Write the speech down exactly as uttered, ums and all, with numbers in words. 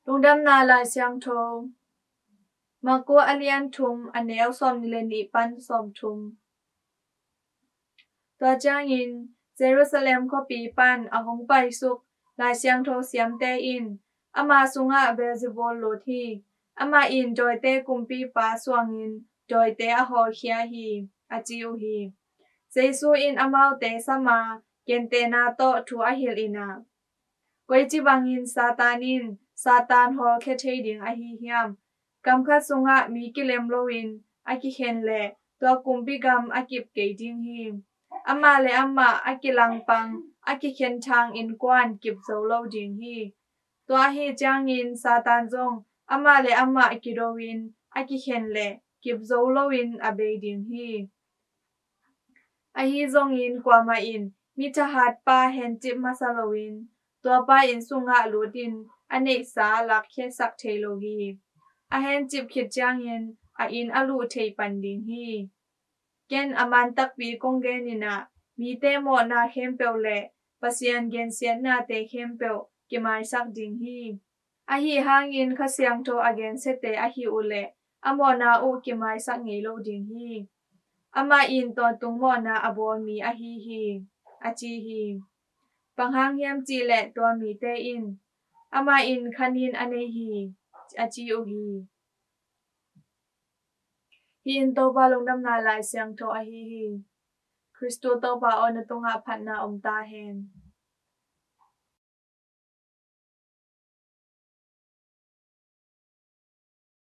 Lungdamna Lai Siangtho. Marku a lian thum, a neu sawmnih le nih pan sawmthum. Tua ciangin Jerusalem khuapi pan a hong paisuk Lai Siangtho siamte in ama sungah Beelzebul lut hi. Amah in dawite kumpipa suangin dawite a hawlkhia hi, a ci uh hi. Jesu in amaute sama, gentehna tawh thu a hilh in ah, koici bangin Satan in Satan hawlkhia thei ding ahi hiam? Gam khat sungah mi kilem loin a kikhen leh tua kumpi gam a kip kei ding hi. Amah le amah a kilangpang, a kikhen thang innkuan kip zo lo ding hi. Tua ahi ciangin Satan zong amah le amah kidoin a kikhen leh kip zo loin a bei ding hi. Ahi zongin kuamah in mi thahatpa hencip masa loin tuapa inn sungah lutin a neihsa lakkhiatsak thei lo hi. A hencip khit ciangin a inn a luh thei pan ding hi. Ken a man takpi kong gen in ah, mite mawhna khempeuh le Pasian gensiatnate khempeuh kimaisak ding hi. Ahi hangin Kha Siangtho a gensiate ahih uh leh a mawhna uh kimaisak ngei lo ding hi. Amah in tawntung mawhna a bawl mi ahi hi, a ci hi. Bang hang hiam cih leh tua mite in, amah in kha nin a nei hi, a ci uh hi. Hih in Topa Lungdamna Lai Siangtho ahi hi. Khristu Topa aw, na tungah phatna om ta hen.